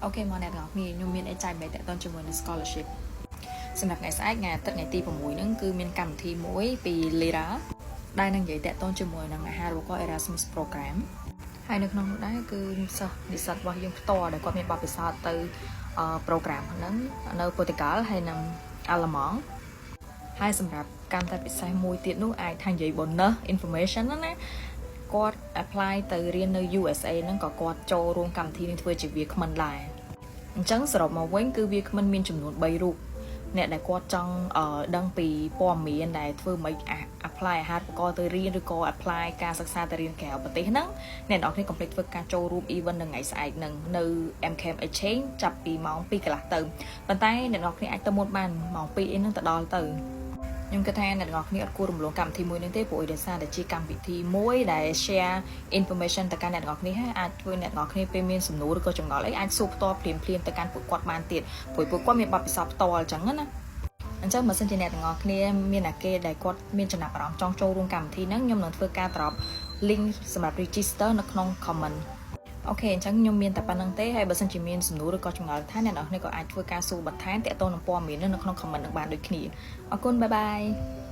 OK មកអ្នកទាំងអស់គ្នាខ្ញុំមានអីចែកម្លែកតាក់ទងជាមួយនឹង scholarship សម្រាប់ថ្ងៃស្អែកថ្ងៃអាទិត្យថ្ងៃទី6ហ្នឹងគឺមានកម្មវិធីមួយពី Lira ដែលនឹងនិយាយតាក់ទងជាមួយនឹងអាហារូបករណ៍ Erasmus program ហើយនៅក្នុងនោះដែរគឺសិស្សនិស្សិតរបស់យើងផ្ទាល់ដែលគាត់មានបទពិសោធន៍ទៅ program ហ្នឹងនៅប៉ូទុយហ្គាល់ហើយនិងអាល្លឺម៉ង់ហើយសម្រាប់កាន់តែពិសេសមួយទៀតនោះអាចថានិយាយ bonus information ហ្នឹងណាគាត់ apply ទៅរៀននៅ USA ហ្នឹងក៏គាត់ចូលរួមកម្មវិធីនេះធ្វើជាវាគ្មិនដែរអញ្ចឹងសរុបមកវិញគឺវាគ្មិនមានចំនួន3រូបអ្នកដែលគាត់ចង់ដឹងពីព័ត៌មានដែលធ្វើម៉េច apply អាហារូបករណ៍ទៅរៀនឬក៏ apply ការសិក្សាទៅរៀនក្រៅប្រទេសហ្នឹងអ្នកនរគ្នាកុំភ្លេចធ្វើការចូលរួម event នៅថ្ងៃស្អែកហ្នឹងនៅ MCAM Exchange ចាប់ពីម៉ោង2កន្លះទៅប៉ុន្តែអ្នកនរគ្នាអាចទៅមុនបានម៉ោង2អីហ្នឹងទៅដល់ទៅខ្ញុំគិតថាអ្នកទាំងអស់គ្នាអត់គួររំលងកម្មវិធីមួយនេះទេព្រោះដោយសារតែជាកម្មវិធីមួយដែល share information ទៅកាន់អ្នកទាំងអស់គ្នាហើយអាចធ្វើអ្នកទាំងអស់គ្នាពេលមានសំណួរឬក៏ចម្ងល់អីអាចសួរផ្ទាល់ភ្លាមភ្លាមទៅកាន់ពួកគាត់បានទៀតព្រោះពួកគាត់មានបទពិសោធន៍ផ្ទាល់អញ្ចឹងណាអញ្ចឹងបើសិនជាអ្នកទាំងអស់គ្នាមានអាគេដែលគាត់មានចំណាប់អារម្មណ៍ចង់ចូលរួមកម្មវិធីហ្នឹងខ្ញុំនឹងធ្វើការ drop link សម្រាប់ register នៅក្នុង comment. OK អញ្ចឹងខ្ញុំមានតែប៉ុណ្ណឹងទេហើយបើសិនជាមានសំណួរឬក៏ចម្ងល់ថាអ្នកនរគ្នាក៏អាចធ្វើការសួរបន្ថែមទាក់ទងនឹងព័ត៌មាននៅក្នុង comment នឹងបានដូចគ្នាអរគុណ bye bye.